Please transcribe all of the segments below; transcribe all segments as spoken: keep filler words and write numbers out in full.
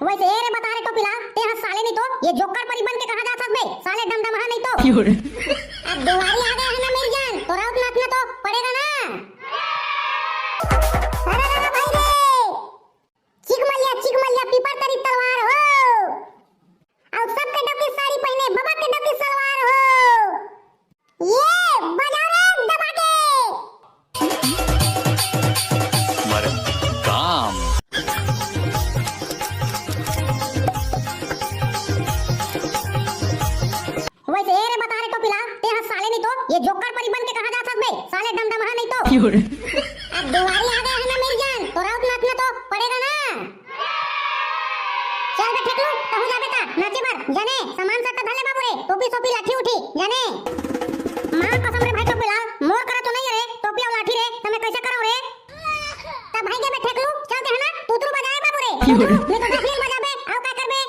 वैसे ए रे बता रे टोपीलाल, तें ह साले नहीं तो ये जोकर परी बन के कहाँ जात हस बे, साले डमडमहा नहीं तो। क्यों रे? अब देवारी आ गया है ना मेरी जान, तो राउत नाचना तो पड़ेगा ना। अरे रे रे भाई रे, चिकमलिया चिकमलिया पीपर तरी तलवार हो, अउ सबके डोकी साड़ी पहने बाबा के डोकी सलवार हो। ये बजाओ रे दबा के। मर काम। वैसे ए रे बता रे टोपीलाल, तें ह साले नहीं तो ये जोकर परी बन के कहाँ जात हस बे, साले डमडमहा नहीं तो। क्यों रे? अब देवारी आ गया है ना मेरी जान, तो राउत नाचना तो पड़ेगा ना। चल बे ठेकलू, तहूँ जाबे ता नाचे बर, जाने सामान सट्टा धर ले बाबू रे, टोपी सोपी लाठी उठी, जाने। माँ कसम रे भाई टोपीलाल, मोर करा तो नहीं रे टोपी अउ लाठी रे, त मैं कैसे करव रे? त भाई के बे ठेकलू, चल दे है ना, तुतरू बजाए बाबू रे, तुतरू, नहीं तो डफली बजाबे, अउ का करबे?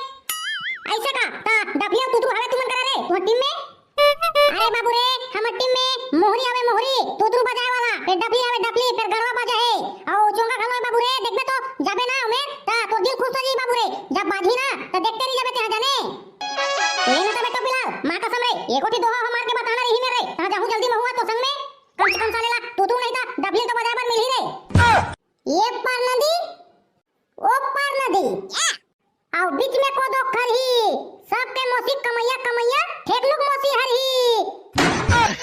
ऐसे का, त डफली अउ तुतरू हवे तुमन करा रे, तुमन टीम में? अरे बाबू रे, हमर टीम में मोहरी आवे मोहरी, तुतरू बजाए वाला, फिर डफली आवे डफली, फिर गड़वा बाजा है। अउ चोंगा घलो है बाबू रे, देखबे तो जाबे ना ओमे, ता तोर दिल खुश हो जाई बाबू रे। जब बाजही ना, त देखते रही जाबे तेहा जाने। ले ना तबे टोपीलाल, माँ कसम रे, एको ठी दोहा हो मार के बताना रही ना रे, ता जाहूँ जल्दी महुआ तो संग में। कम से कम साले ला तुतरू नहीं ता डफली तो बजाए बर मिलही रे। ये पार नदी, ओ पार नदी। अउ बीच में कोदो खरही, सबके मौसी कमैया कमैया, ठेकलुक मौसी हरही।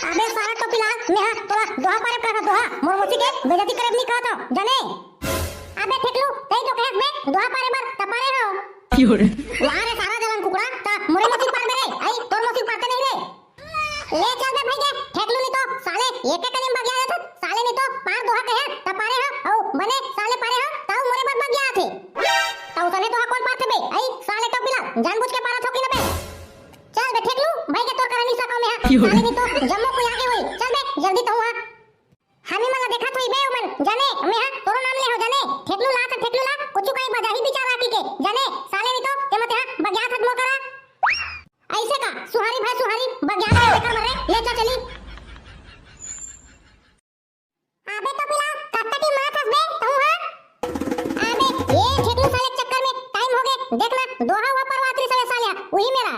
अबे सारा टोपीलाल, मेहा तोला दोहा पारे का दोहा, मोर मौसी के बेइज्जती करे नहीं कहत हो, जाने। अबे ठेकलू, तई तो कहत बे, दोहा पारे बर, त पारे हो। क्यों रे? वाह रे सारा जलन कुकड़ा, त मोरे मौसी पार बे रे, आई तोर मौसी पारते नहीं रे। ले चल बे भाई के, ठेकलू नहीं तो साले एक एक कदम बगिया जाथे, साले नहीं तो पार दोहा कहे, त पारे ह, अउ बने साले पारे ह, ताऊ मोरे बर बगिया आथे। ताऊ सने दोहा कौन पारथे बे? आई साले टोपीलाल, जानबूझ के पारत हो कि न बे? चल बे ठेकलू, भाई के तोर करा नहीं सकव में हा, साले नहीं तो जम्मो कोई आगे होई। चल बे, जल्दी तहूँ हा। हमी मन ला देखत होई बे ओमन, जाने, में हा तोरो नाम ले हो जाने, ठेकलू ला त ठेकलू ला, कुछु काई बजाही बिचार आकी के, जाने, साले नहीं तो, ते मत हा बगिया थक मोर करा। ऐसे का सुहारी भाई सुहारी बगिया के लेकर मरे, ले जा चली। अबे टोपीलाल, कत्ता टीम मारत हस बे तहूँ हा? अबे ये ठेकलू साले के चक्कर में टाइम हो गे, देख ना दोहा हुआ परवातरी साले साले उही मेरा।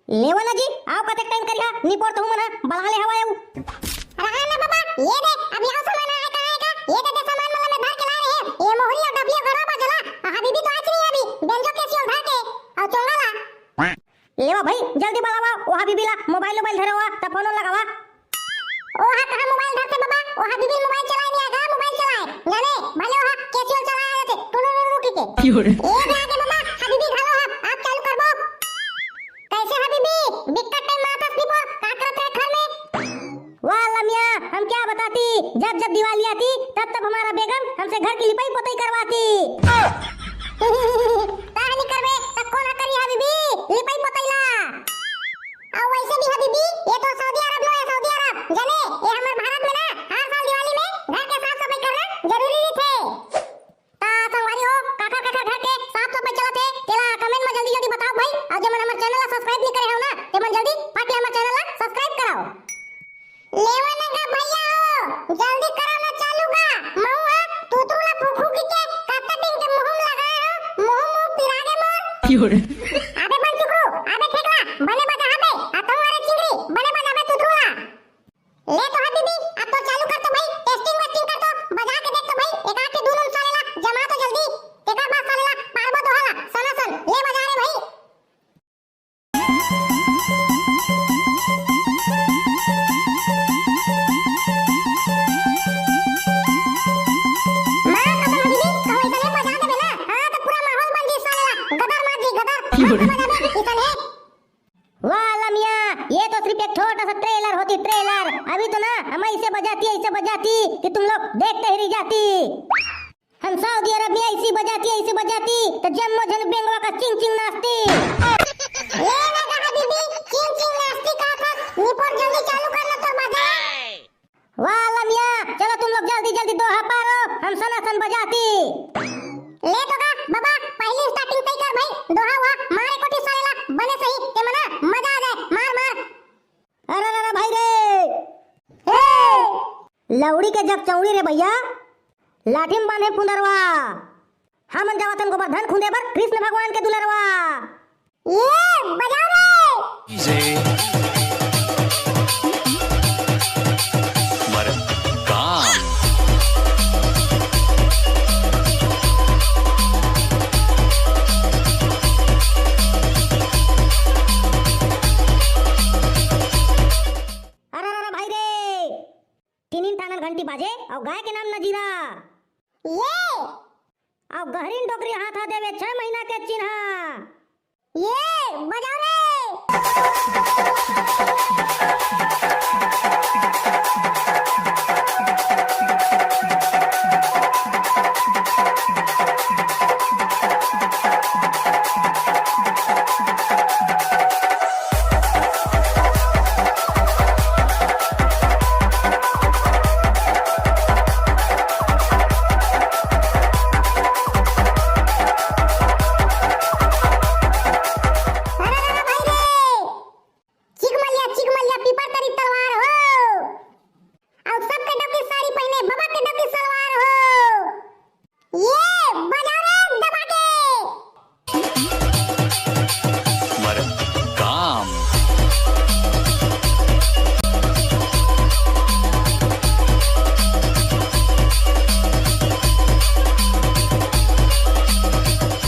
लेवा ना जी, आओ कतेक टाइम करिहा, निपोर तहूँ मन हा बलहा ले हवा आऊ। रहा ना बाबा, ये दे, अब यहाँ सामान आए कहाँ आएगा, ये दे, दे सामान मन ला मैं धर के ला रहे हैं, ये मोहरी और डबलियो घड़ा बजला, हबीबी तो आज नहीं अभी, बेंजो के सियोल धर के, और चोंगा ला। लेवा भाई, जल्दी बलावा ओ हबीबी ला, मोबाइल वोबाइल धरे हुआ, त फोन लगावा। ओ हा कहाँ मोबाइल धरथे बाबा? ओ हबीबी मोबाइल चलाए नहीं आएगा, मोबाइल चलाए। जाने, भले ओ हा कैसियो चलाए आए थे, टुनु टुनु की के। क्यों रे? ए बे आगे बाबा, हबीबी घालो हा, आप चालू करबो। कैसे हबीबी? बिकट टाइम मारत हस निपोर, का करत रहे घर में? वाह लमिया, हम क्या बताती, जब जब दिवाली आती, तब तब हमारा बेगम हमसे घर की लिपाई पोताई करवाती। ताहनी करबे, त कोन ह करी हबीबी? लिपाई पोताई ला। अउ वैसे भी हबीबी, ये तो सऊदी अरब नो है, सऊदी अरब। जाने, ये हमर भारत में ना, हर साल दिवाली में घर के साफ सफाई करना जरूरी रहिथे। त संगवारी हो, काखर काखर घर के साफ सफाई चलत हे, तेला comment में जल्दी जल्दी बताओ भाई। अउ जेमन हमर channel ला subscribe नहीं करे हो ना, तेमन जल्दी फट ले हमर channel ला subscribe कराओ। लेवा ना गा भैया हो, जल्दी करो ना चालू गा। महू हा तुतरू ला फूफू की के कत्ता टिंग के मुंह में लगाए हो, मुंह मुंह पिरा गे मोर। क्यों रे? अबे बन चुकरू, अबे ठेकला, बने बजा हबे, आ तुम्हारे चिंगरी, बने बजा बे तुतरू ला। ले तो हबीबी, अब तो चालू कर तो भाई, testing वेस्टिंग कर तो, बजा के देख तो भाई, एक आध के दू नम साले ला, जमा तो जल्दी, तेकर बाद साले ला, पारबो दोहा ला, सनासन, ले बजा रे भाई। माँ कसम हबीबी, कहूँ इतने बजा देबे ना, हाँ तो पूरा माहौल बन जी साले ला, गदर मार जी, गदर, मस्त बजाबे, इतने। वाह लमिया, ये तो सिर्फ एक छोटा सा trailer होती, trailer। अभी तो ना हम ऐसे बजाती, ऐसे बजाती कि तुम लोग देखते ही रह जाती। हम सऊदी अरब में ऐसी बजाती, ऐसी बजाती, तो जम्मो झन बेंगवा का चिंग चिंग नाचती। ये ना कहा दीदी, चिंग चिंग नाचती कहा था, निपोर जल्दी चालू कर लो तो बजा। वाह लमिया, चलो तुम लोग जल्दी जल्दी दोहा पारो, हम सनासन बजाती। ले तो गा बाबा, पहली starting तय कर भाई, दोहा हुआ, मारे कोठी साले ला, बने सही, ते मना, मजा आ जाए, मार मार। अरे अरे अरे भाई रे। हे! लौड़ी के जग चौड़ी रे भैया, लाठी में बांधे पुंदरवा। हमन जावतन गोबरधन खुंदे बर कृष्ण भगवान के दुलरवा। ये बजाओ रे। अरे, अरे, अरे भाई रे, तीन ठन घंटी बाजे अउ गाय के नाम नजीरा। ये अउ गहरीन डोकरी हाथ हा देवे छह महीना के चिन्हा। ये बजाओ रे। अरे, अरे, अरे भाई रे, चिकमलिया, चिकमलिया, पीपर तरी तलवार हो, अउ सबके डौकी साड़ी पहने, बाबा के डौकी सलवार हो। ये बजाओ रे दबा के।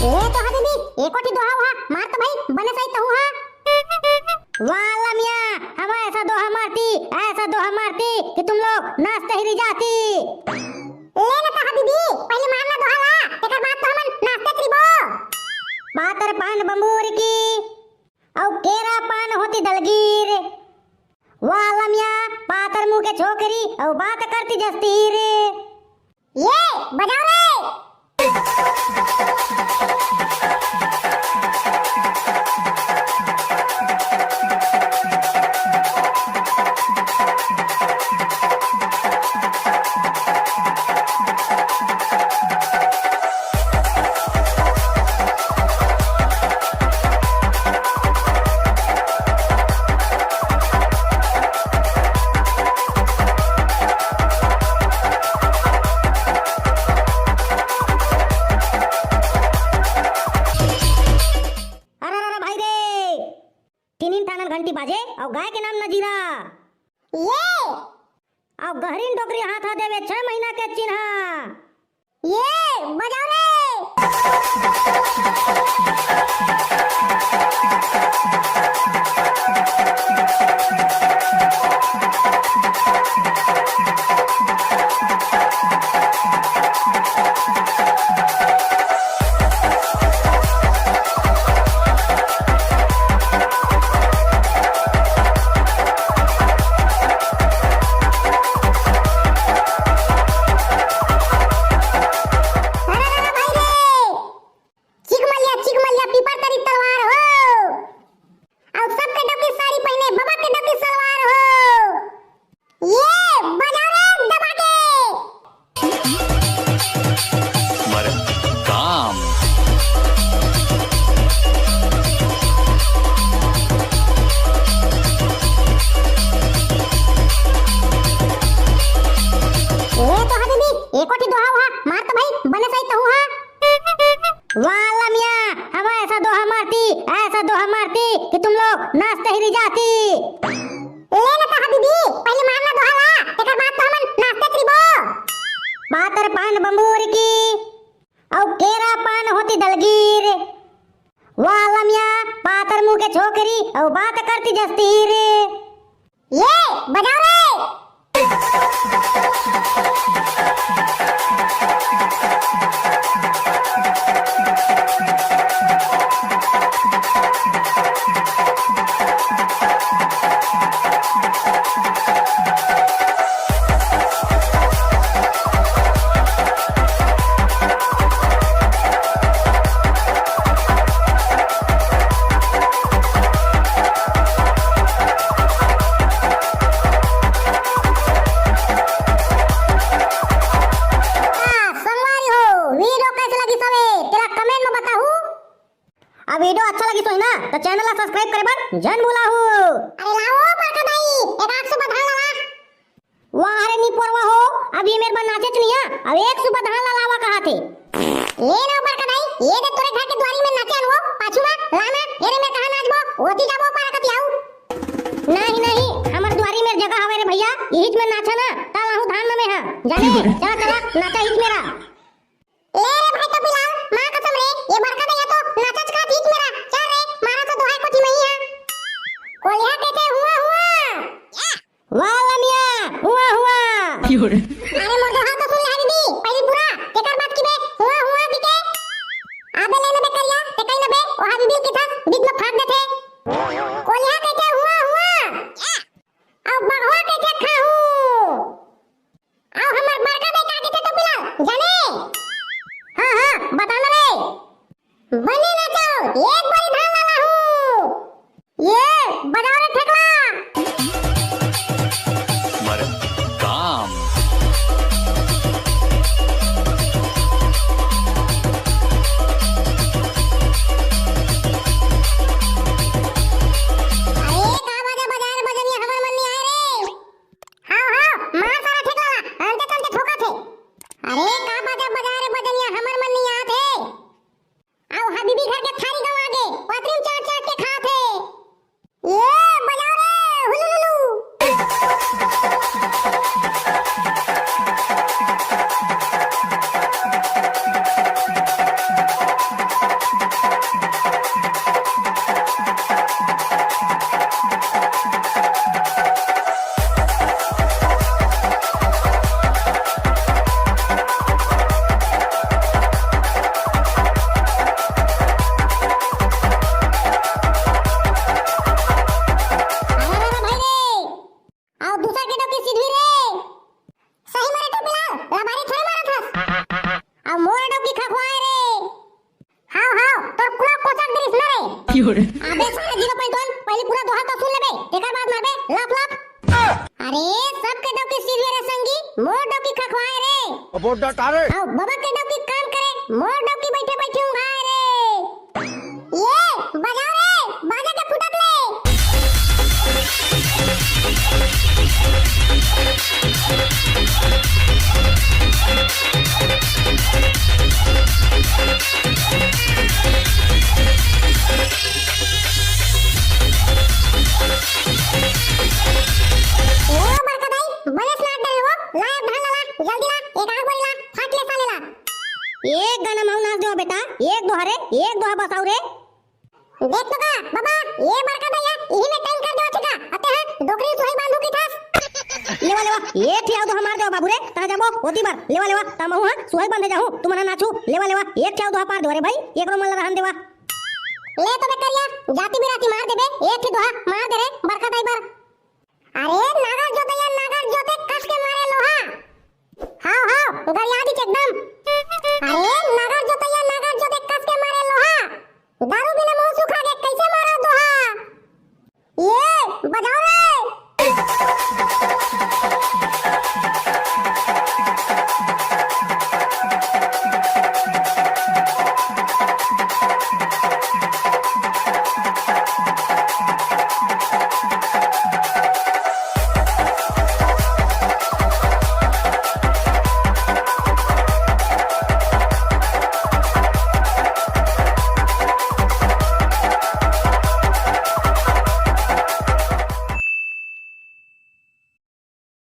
ए तो हा दीदी, एको ठी दोहा वहा मार तो भाई, बने सही तहू हा। वाह लमिया, हम ऐसा दोहा मारती, ऐसा दोहा मारती कि तुम लोग नाचते ही रह जाती। ले ना कहा दीदी, पहले मारना दोहा ला, एकर बाद तो हमन नाचते रहिबो। पातर पान बंबूर की, अउ केरा पान होती दलगीर। वाह लमिया, पातर मुंह के छोकरी, अउ बात करती जस्तीर। ये बजाओ रे। अरे, अरे, अरे भाई रे, तीन ठन घंटी बाजे अउ गाय के नाम नजीरा। ये अउ गहरीन डोकरी हाथ हा देवे छह महीना के चिन्हा। ये बजाओ रे। अरे, अरे, भाई रे, चिकमलिया, चिकमलिया, पीपर तरी तलवार हो, अउ सबके डौकी साड़ी पहने, बाबा के डौकी सलवार हो। ये बजाओ रे दबा के। ए तो हा दीदी, एको ठी दोहा वहा मार तो भाई, बने सही तहू हा। वाह लमिया, हम ऐसा दोहा मारती, ऐसा दोहा मारती कि तुम लोग नाचते ही रह जाती। ले ना कहा दीदी, पहले मारना दोहा ला, एकर बाद तो हमन नाचते रहिबो। पातर पान बंबूर की, अउ केरा पान होती दलगीर। वाह लमिया, पातर मुंह के छोकरी, अउ बात करती जस्तीर। ये बजाओ रे। हाँ, संगवारी हो, video कैसे लगिस हवे, तेला comment में बताहू। अब video अच्छा लगिस होही ना, तो channel ला subscribe करे बर झन भुलाहू। अरे लाओ बड़का दाई, एक आध सुपा धान ला ला। वाह रे निपोरवा हो, अब ये मेर बर नाचेच नइ हे, अब एक सुपा धान ला लावा कहाथे। ले ना बड़का दाई, ये दे तोरे घर के दुआरी में नाचे आलू, पाछू मा, लाना, एरे में कहाँ नाचबो, ओती जाबो पारा कती आऊ। नहीं, नहीं, हमर दुआरी में जगह हवे रे भैया, इहिच में नाचा ना, ता लाहू धान न में हा, जाने, चला, चला, नाचा हिच मेरा। ले रे भाई तो बिलाल, माँ कसम रे, ये बड़का दैया तो नाचच खात हिच मेरा। चल रे, मारा तो दोहाई कोठी मही हा। कोलिहा कहते हुआ हुआ। वाह लमिया, हुआ हुआ। अरे मोर दोहा तो सुन ले हबीबी, पहली पूरा, तेकर बाद की बे, हुआ हुआ की के। अबे ले ना बे करिया, ते कहीं ना बे, ओ हबीबी की था, बीच में फाड़ देते। कोलिहा कहते हुआ हुआ। अब बघवा कहते खाहू। अउ हमर बड़का दाई का कहिथे तो बिलाल, जाने? हाँ, हाँ, बता ना रे। बने ना चाहो, एक बारी धान ला लाहू। ये, बजाओ रे ठेकला। मर काम। अरे, का बाजा बजाए रे बजनिया, हमर मन नहीं आए रे। हाव, हाव, मार सारा ठेकला ला, अंते तंते ठोकत हे। अरे, का बाजा बजाए रे बजनिया, हमर मन नहीं आत हे। अउ हबीबी घर के थारी गंवा गे, पतरी चाट चाट के खात हे। ये बजाओ रे, हुलुलुलु। अरे रे भाई रे, अउ दूसर के डौकी सिधवी रे। सही मारे तो बिलाल, लबारी थोड़े मारत हस। अउ मोर डौकी खखवाए रे। हाव, हाव, तोर कुला कोचक दरिस ना रे। अबे साला zero point one, पहली पूरा दोहा तो सुन लेबे, तेकर बाद मारबे लाफ लाफ। अरे, सबके डौकी सिधवे रे संगी, मोर डौकी खखवाए रे। अबो डटा रे। अउ बबा के डौकी काम करे, मोर डौकी बैठे बैठे उंघाए रे। ये, बजाओ रे, बाजा के फुटत ले। ओ बड़का दाई, बने स्नाट डरे हो, ला अब धान ला, ला, जल्दी ला, एक आग बोरी ला, फाट ले साले ला। एक गाना माऊ नाच देवा बेटा, एक दोहा रे, एक दोहा बसाऊ रे। देख तो का, बाबा, ये बड़का दैया, इही में टाइम कर देवा, ठीक है? अते हैं, डोकरी सुहाई बांधू की थास। लेवा, लेवा, ये ठियाऊ तो हमार देवा बाबू रे, तहाँ जाबो, ओती बर, लेवा, लेवा, ता महू हाँ, सुहाई बांधे जाहूँ, तुमन नाचू, लेवा, लेवा, एक ठियाऊ दोहा पार देवा रे भाई, एकरो मन ला रहन देवा। ले तो बे करिया, जाति बिराती मार देबे, एक ही दोहा मार दे रे, बड़का दाई बर। अरे, नागर जोतैया, नागर जोते कस के मारे लोहा। हाव, हाव, गरिया दिच एकदम।